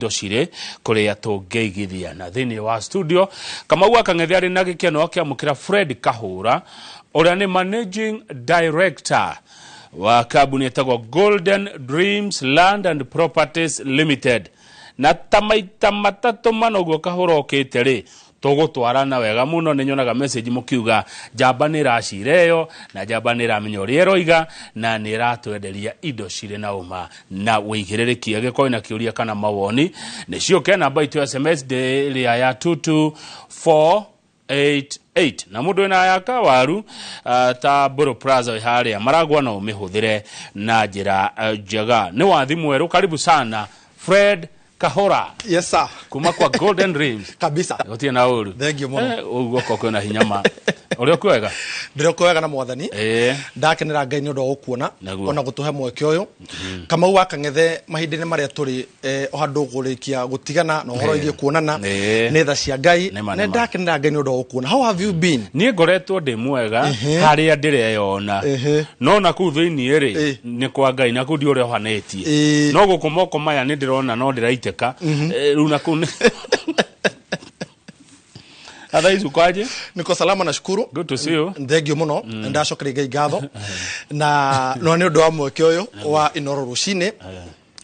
Indo cirĩ kũrĩa tũngĩigithia. Na thĩinĩ wa studio Kamau wa Kang'ethe arĩ na gĩkeno akĩamũkĩra Fred Kahũra, ũrĩa nĩ managing director wa kambuni ĩtagwo Golden Dreams Land and Properties Limited. Na ta maita matatũ mana ũguo Kahũra okĩte rĩ, tũgũtwarana wega mũno. Nĩ nyonaga message mũkiuga njamba nĩ ĩracira ĩyo, na njamba nĩ ĩramenya ũrĩa ĩroiga, na nĩ ĩratwenderia indo cirĩ na ũma na wĩigĩrĩrĩki. Angĩkorwo na kĩũria kana mawoni, nĩ ciũke namba itũ ya SMS ĩrĩa ya 22488. Na mũndũ wĩna ya kawaru ta Mbũrũ Plaza wĩ harĩa Maragwa, no ũmĩhũthĩre na njĩra njega. Nĩ wathi mwerũ. Karibu sana, Fred Kahora. Yes sir. Kuma kwa Golden Dreams. Kabisa. Gũtirĩ na ũru. Thank you mũno. Ũguo kwĩna hinya ma ũrĩa ũkwega. Ndĩroko wega na Mwathani. Ndakenera Ngai nĩ ũndũ wa gũkuona ona gũtũhe mweke ũyũ. Kamau wa Kang'ethe, mahinda-inĩ marĩa tũrĩ o handũ kũrĩkia gũtigana na ũhoro wĩgiĩ kuonana, nĩ tha cia Ngai. Nĩ ndakenera Ngai nĩ ũndũ wa gũkuona. How have you been? Niĩ ngoretwo ndĩ mwega harĩa ndĩreyona, no na kũu thĩinĩ rĩ, nĩ kwa Ngai, na kũu ndi ũrĩa ũhanĩtie. No gũkũ moko maya nĩ ndĩrona no ndĩraitĩka. Rĩu na kũu nĩ Otherwise uko aje? Niko salama, nashukuru. Good to see you. Thank you muno. Ndacokeria Ngai ngatho na no nĩ ũndũ wa mweke ũyũ wa Inoro Rũcinĩ,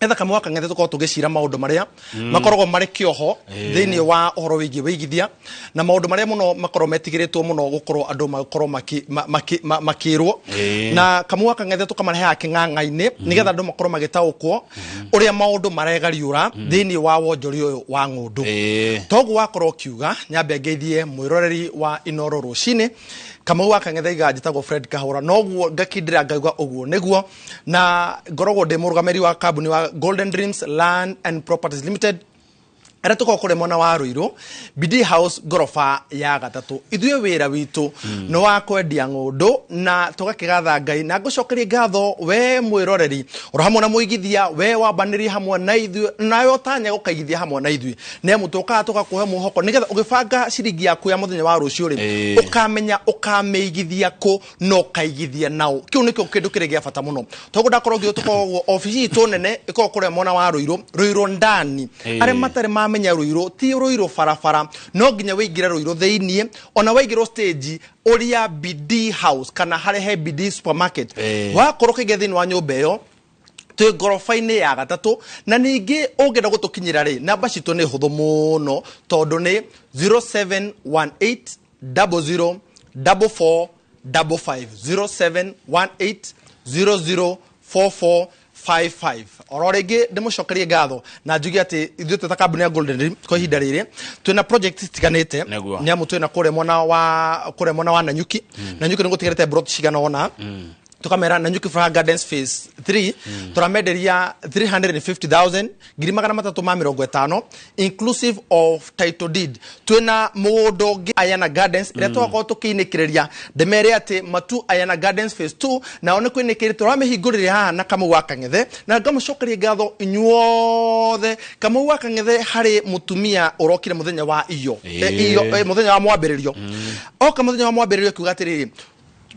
etha Kamau wa Kang'ethe tũkorwo tũgĩcira maũndũ marĩa makoragwo marĩ kĩoho thĩinĩ wa ũhoro wĩgiĩ wĩigithia, na maũndũ marĩa mũno makorwo metigĩrĩtwo mũno gũkorwo andũ makorwo makĩrwo. Na Kamau wa Kang'ethe tũkamarehaga kĩng'ang'a-inĩ nĩgetha andũ makorwo magĩtaũkwo ũrĩa maũndũ maregariũra thĩinĩ wa wonjoria ũyũ wa ng'ũndũ. Toguo wakorwo ũkiuga, nyambe ngeithie mwĩroreri wa Inoro Rũcinĩ. Kamau wa Kang'ethe iga njĩtagwo Fred Kahũra, noguo ngakindĩra ngauga ũguo nĩguo, na ngoragwo ndĩ mũrũgamĩrĩri wa kambuni wa Golden Dreams Land and Properties Limited, arĩa tũkoragwo kũrĩa mwena wa Rũirũ, BD House, ngoroba ya gatatũ. Ithuĩ wĩra witũ nĩ wa kwendia ng'ũndũ, na tũgakĩgatha Ngai na ngũcokerie ngatho we mwĩroreri oro hamwe na mũigithia, we wambanĩrie hamwe na ithuĩ, nawe ũtanya gũkaigithia hamwe na ithuĩ, nĩ amu tũkaga tũgakũhe mwĩhoko nĩgetha ũgĩbanga ciringi yaku ya mũthenya wa rũciũ rĩ, ũkamenya ũkamĩigithia kũ na ũkaigithia nao. Kĩu nĩkĩo kĩndũ kĩrĩa gĩa bata mũno. Toguo ndakorwo ngĩũĩ, tũkoragwo obici itũ nene ĩkoragwo kũrĩa mwena wa Rũirũ, Rũirũ ndani. Arĩa matarĩ mamenya Rũirũ, ti Rũirũ barabara, no nginya wĩingĩre Rũirũ thĩiniĩ. Ona waingĩrwo stage, ũria BD House kana harĩa he BD Supermarket. Wakorwo ũkĩingĩra thĩinĩ wa nyũmba ĩyo, twĩ ngoroba-inĩ ya gatatũ. Na ningĩ ũngĩenda gũtũkinyĩra rĩ, namba citũ nĩ hũthũ mũno, tondũ nĩ 0718 00 44 55, 0718 00 44 55. Oro rĩngĩ ndĩmũcokerie ngatho na njuge atĩ ithuĩ twĩ ta kambuni ya Golden Dream, kwa ihinda rĩrĩ twĩna project citiganĩte. Nĩ amu twĩna kũrĩa mwena wa Nanyuki. Nanyuki nĩ gũtigarĩte plot cigana ũna. Tukamera Nanyuki Furaha Gardens phase 3 turamenderia 350,000, 350,000, inclusive of title deed. Twina mũgũnda ũngĩ Ayana Gardens, ĩrĩa tũgakorwo tũkĩinĩkĩrĩria. Ndĩmere atĩ matu Ayana Gardens phase 2 nao nĩ kwĩnĩkĩrĩ tũramĩhingũrĩria haha na Kamau wa Kang'ethe, na ngamũcokeria ngatho inyuothe. Kamau wa Kang'ethe, harĩ mũtumia ũrokire mũthenya wa iyo. Iyo mũthenya wa mwambĩrĩrio, oka mũthenya wa mwambĩrĩrio akiuga atĩrĩrĩ,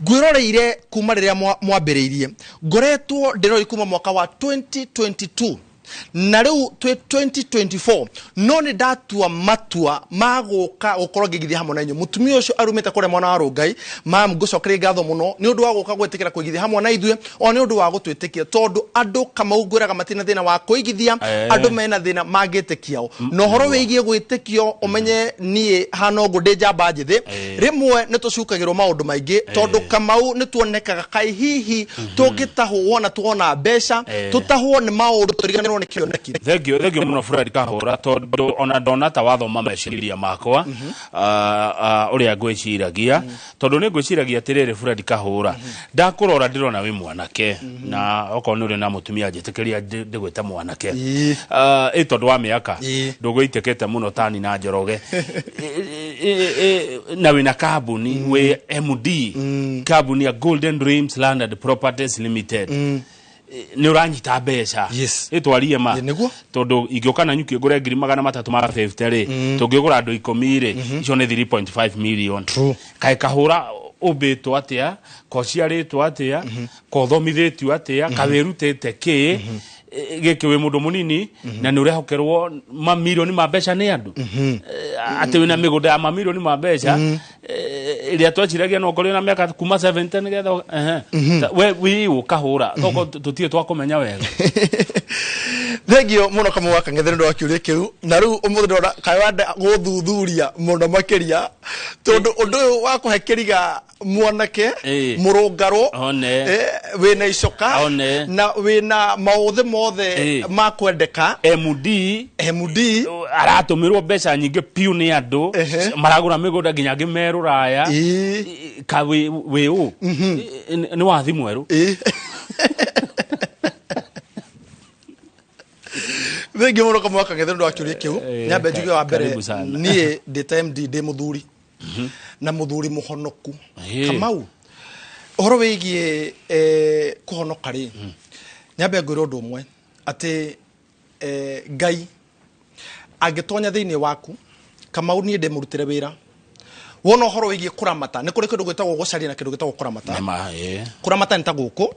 "Ngwĩroreire kuma rĩrĩa mwambĩrĩirie, ngoretwo ndĩrori kuma mwaka wa 2022, na rĩu twĩ 2024, no nĩ ndatua matua ma gũka gũkorwo ngĩigithia hamwe na inyuĩ." Mũtumia ũcio arumĩte kũrĩa mwena wa Rũngai. Mam, ngũcokeria ngatho mũno nĩ ũndũ wa gũka gwĩtĩkĩra kũigithia hamwe na ithuĩ, o nĩ ũndũ wa gũtwĩtĩkia, tondũ andũ, Kamau, ngwĩraga matirĩ na thĩna wa kũigithia. Andũ mena thĩna mangĩtĩkia o na ũhoro wĩgiĩ gwĩtĩkio. Ũmenye niĩ hana ũguo ndĩ njamba njĩthĩ, rĩmwe nĩ tũcukagĩrwo maũndũ maingĩ, tondũ Kamau nĩ tuonekaga kaĩ hihi tũngĩtahwo wona tuona mbeca, tũtahwo nĩ maũndũ, tũriganĩrwo nĩ kĩoneki. Thank you, thank you mũno, Fred Kahũra, tondũ ona ndona ta wathoma meciria makwa, ũrĩa ngwĩciragia, tondũ nĩ ngwĩciragia atĩrĩrĩ, Fred Kahũra, ndakũrora ndĩrona wĩ mwanake, na okorwo nĩ ũrĩ na mũtumia, njĩtĩkĩria ndĩgwĩte mwanake. Ĩ tondũ wa mĩaka ndũgũitĩkĩte mũno tani na Njoroge. Na wĩna kambuni, wĩ MD kambuni ya Golden Dreams Land and Properties Limited, nĩ ũranyita mbeca. Ĩtwarie ma. Ĩ, nĩguo. Tondũ ingĩũka na nyuki ngũre 350,000 rĩ, tũngĩgũra andũ 10 rĩ, icio nĩ 3.5 million. True. Kaĩ Kahũra ũmbĩtwo atĩa, kociarĩtwo atĩa, kothomithĩtio atĩa, kawĩrutĩte kĩ? Gĩkĩ wĩ mũndũ mũnini na nĩ ũrehokerwo mamirioni ma mbeca nĩ andũ. Atĩ wĩna mĩgũnda ya mamirioni ma mbeca ĩrĩa tweciragia no ũkorwo na mĩaka kuma 70 nĩgetha ehe. We wĩ ũkahũra tokorwo tũtirĩ twakũmenya wega. Thengio mũno Kamau wa Kang'ethe nĩ ũndũ wa kĩũria kĩu. Na rĩu ũmũthĩ ndĩrona kaĩ wenda gũthuthuria mũno makĩria, tondũ ũndũ ũyũ wa kũhe kĩriga mwanake mũrũngarũ, One. Wĩna icoka One. na wĩna maũthĩ mothe ma kwendeka. MD. MD. Aratũmĩrwo mbeca nyingĩ piũ nĩ andũ maragũra mĩgũnda nginya angĩ me rũraya. Ka wĩ wĩ ũ nĩ wathi mwerũ. Thengio mũno Kamau wa Kang'ethe nĩ ũndũ wa kĩũria kĩu. Nyambe njuge wa mbere, Karibu sana. niĩ ndĩ ta MD ndĩ mũthuri na mũthuri mũhonoku. Kamau, ũhoro wĩgiĩ kũhonoka rĩ, nyambe ngwĩre ũndũ ũmwe atĩ Ngai angĩtonya thĩinĩ waku, Kamau, niĩ ndĩmũrutĩre wĩra. Wona ũhoro wĩgiĩ kũramata, nĩ kũrĩ kĩndũ gĩtagwo gũcaria na kĩndũ gĩtagwo kũramata. Nĩma, ĩĩ. Kũramata nĩ ta gũkũ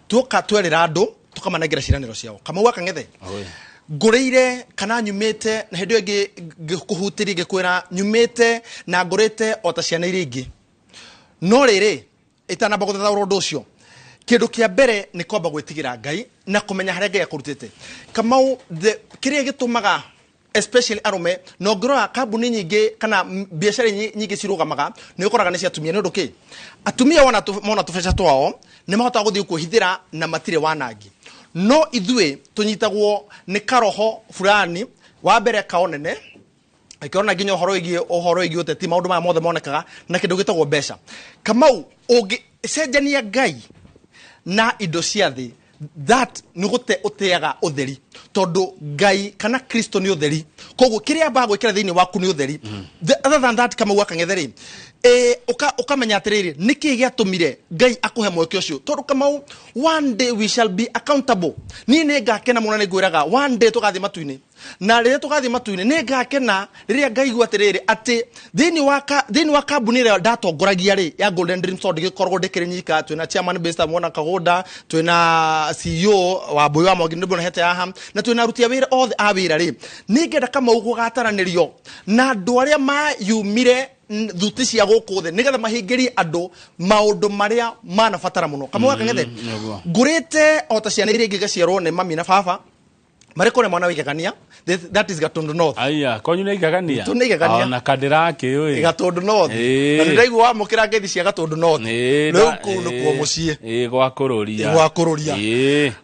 tuoka twerĩra andũ tũkamanengera ciĩranĩro ciao. Kamau wa Kang'ethe, Oi. ngũrĩire kana nyumĩte na hĩndĩ ĩyo ĩngĩ ngĩkũhutĩria ngĩkwĩra nyumĩte na ngũrĩte o ta ciana iria ingĩ. No rĩrĩ, itanamba gũthathaũra ũndũ ũcio, kĩndũ kĩa mbere nĩ kwamba gwĩtigĩra Ngai na kũmenya harĩa Ngai akũrutĩte. Kamau, kĩrĩa gĩtũmaga especially arũme, na ũngĩrora kambuni nyingĩ kana biacara nyingĩ cirũgamaga, nĩ ũkoraga nĩ cia atumia. Nĩ ũndũ kĩ? Atumia wona mona tũbeca twao nĩ mahotaga gũthiĩ kwĩhithĩra na matirĩ wanangi. No ithuĩ tũnyitagwo nĩ karoho fulani wa mbere kaonene, akĩona nginya ũhoro wĩgiĩ ũteti, maũndũ maya mothe monekaga na kĩndũ gĩtagwo mbeca. Kamau, ũngĩcenjania Ngai na indo cia thĩ, that nĩ gũte ũteaga ũtheri, tondũ Ngai kana Kristo nĩ ũtheri. Koguo kĩrĩa ambaga gwĩkĩra thĩinĩ waku nĩ ũtheri. Other than that, Kamau wa Kang'ethe rĩ, ũkamenya atĩrĩrĩ, nĩkĩ gĩatũmire Ngai akũhe mweke ũcio? Tondũ Kamau, one day we shall be accountable. Niĩ nĩ ngakena mũno, nĩ ngwĩraga one day tũgathiĩ matu-inĩ, na rĩrĩa tũgathiĩ matu-inĩ nĩ ngakena rĩrĩa ngaigua atĩrĩrĩ, atĩ thĩinĩ wa kambuni ĩrĩa ndatongoragia rĩ ya Golden Dream Store, ndĩgĩkoragwo ndĩkĩrĩ nyika. Twĩna chairman Mr. Mwana Kagũnda, twĩna CEO wa Mbui wa Mwangi nĩndĩmũrehete haha, na twĩna aruti a wĩra othe a wĩra rĩ. Nĩ ngenda Kamau gũgataranĩrio na andũ arĩa mayumire thuti cia gũkũ thĩ nĩgetha mahingĩrie andũ maũndũ marĩa manabatara mũno. Kamau wa Kang'ethe, Nĩguo. ngũrĩte o ta ciana iria ingĩ igaciarwo nĩ mami na baba marĩ kũrĩa mwana wa Igegania. That is Gatundu North. Aya, kwanyu nĩ Igegania? Gwitũ nĩ Igegania. Ona kandĩrakĩ ĩ. Gatundu North. Na nĩ ndaigua wamũkĩra ngeithi cia Gatundu North. Rĩu kũu nĩkuo mũciĩ. Ĩĩ, gwa kũrũria. Gwa kũrũria.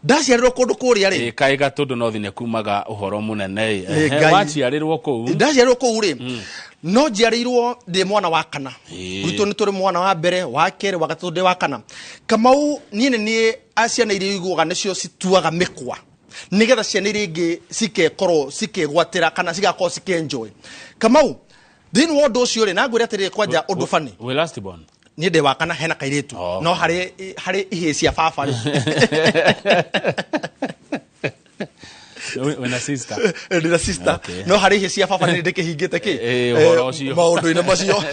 Ndaciarĩrwo kũndũ kũrĩa rĩ. Ĩĩ, kaĩ Gatundu North nĩ kumaga ũhoro mũnene ĩ. Nĩ Ehe, Ngai. waciarĩrwo kũu. Ndaciarĩrwo kũu rĩ, no njiarĩirwo ndĩ mwana wa kana. Gwitũ nĩ tũrĩ mwana wa mbere, wa kerĩ, wa gatatũ, ndĩ wa kana. Kamau, niĩ nĩ niĩ ciana iria iguaga nĩcio cituaga mĩkwa nĩgetha ciana iria ingĩ cikekorwo cikĩgwatĩra kana cigakorwo cikenjoy. Kamau, thĩinĩ wa ũndũ ũcio rĩ, na ngwĩre atĩrĩrĩ, kwanja ũndũ bani. Wĩ last born? Niĩ ndĩ wa kana, hena kairĩtu. Oh. No harĩ ihĩĩ cia baba rĩ. Wĩna sister? Ndĩna sister. Okay. No harĩ ihĩĩ cia baba nĩ ndĩkĩhingĩte kĩ Ũhoro ũcio. Maũndũ-inĩ macio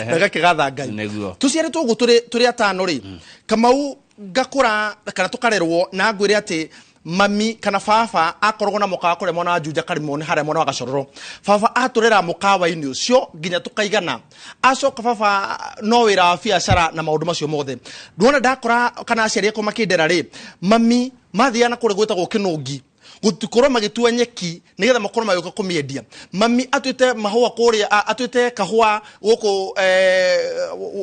na gakĩgatha Ngai. Nĩguo. Tũciarĩtwo ũguo tũrĩ atano rĩ, Kamau, ngakũra kana tũkarerwo na ngwĩre atĩ mami kana baba akoragwo na mũkawa kũrĩa mwena wa Juja Karimũ, nĩ harĩa mwena wa Gacororo. Baba atũrera mũkawa-inĩ ũcio nginya tũkaigana. Acoka baba no wĩra wa biacara na maũndũ macio mothe. Ndwona ndakora kana aciari akwa makĩndera rĩ, mami mathiaga na kũrĩa gwĩtagwo Kĩnũngi gũtikorwo magĩtua nyeki nĩgetha makorwo magĩũka kũmĩendia. Mami atuĩte mahũa kũrĩa, atuĩte kahũa gũkũ,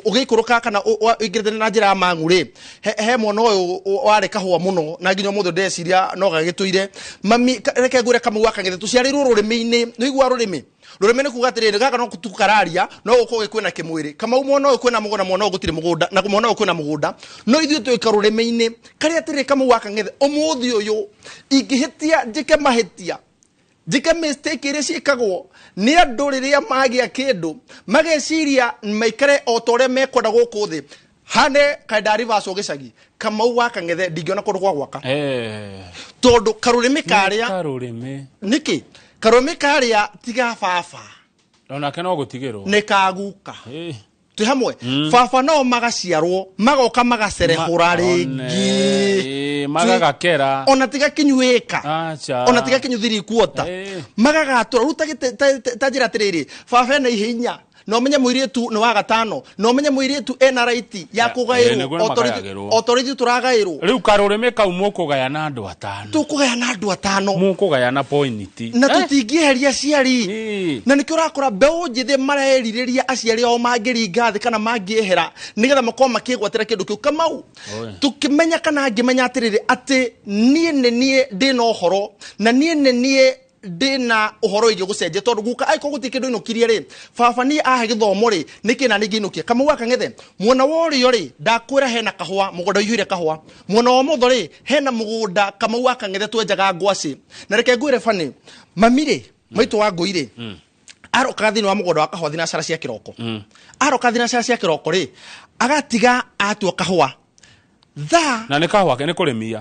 ũgĩikũrũka kana ũingĩrĩte na njĩra ya Mang'u rĩ, he mwana ũyũ warĩ kahũa mũno na nginya ũmũthĩ ndeciria no gagĩtũire. Mami reke ngwĩre Kamau wa Kang'ethe, tũciarĩirwo rũrĩmĩ-inĩ. Nĩ ũiguaga rũrĩmĩ? Rũrĩmĩ nĩ kuga atĩrĩrĩ, gaka no tu kararia no gũkũ kwĩna kĩmwĩrĩ. Kamau, mwena ũyũ kwĩna mũgũnda, mwena ũyũ gũtirĩ mũgũnda, na mwena ũyũ kwĩna mũgũnda, no ithuĩ twĩka rũrĩmĩ-inĩ karĩa atĩrĩrĩ. Kamau wa Kang'ethe, ũmũthĩ ũyũ ingĩhĩtia, njĩke mahĩtia, njĩke mistake iria ciĩkagwo nĩ andũ rĩrĩa magĩa kĩndũ mageciria maikare o ta ũrĩa mekwenda gũkũ thĩ, hane kaenda reverse gĩcagi. Kamau wa Kang'ethe, ndingĩona kũndũ gwa gwaka tondũ karũrĩmĩ karĩa Karũrĩmĩ. Nĩkĩ karũrĩmĩ karĩa tiga baba? Onake no gũtigĩrwo. Nĩ kaguka. Twĩ hamwe. Baba nao magaciarwo magoka magacerehũra rĩngĩ. Magagakera. Ona tiga kinyu ĩka. Acha. Ona tiga kinyu 3/4. Magagatũra rĩu ta njĩra atĩrĩrĩ, baba ena ihĩ inya, na ũmenye mũirĩtu nĩ wa gatano, na ũmenye mũirĩtu ena right ya kũgaĩrwo. Nĩguo nĩ magayagĩrwo. O ta ũrĩa ithuĩ tũragaĩrwo. Rĩu karũrĩmĩ kau mũkũgaya na andũ atano. Tũkũgaya na andũ atano. Mũkũgaya na point. Na tũtingĩeheria aciari. Na nĩkĩo ũrakora mbeũ njĩthĩ marerirĩria aciari ao mangĩringa thĩ kana mangĩehera nĩgetha makorwo makĩgwatĩra kĩndũ kĩu. Kamau, tũkĩmenya kana ngĩmenya atĩrĩrĩ, atĩ niĩ nĩ niĩ ndĩna ũhoro na niĩ nĩ niĩ ndĩna ũhoro wĩgiĩ gũcenjia, tondũ guka angĩkorwo gũtirĩ kĩndũ ainũkirie rĩ, baba niĩ ahe gĩthomo rĩ, nĩkĩ na ningĩ inũkia? Kamau wa Kang'ethe, mwena wa ũrĩo rĩ, ndakwĩra hena kahũa, mũgũnda ũihũire kahũa. Mwena wa ũmotho rĩ, hena mũgũnda, Kamau wa Kang'ethe, twenjaga ngwacĩ. Na reke ngwĩre bani, mami rĩ, maitũ wa ngũi rĩ, arokaga thĩinĩ wa mũgũnda wa kahũa thinacara cia kĩroko. Aroka thinacara cia kĩroko rĩ, agatiga atua kahũa thaa Na nĩ kahũa ke nĩ kũrĩmia.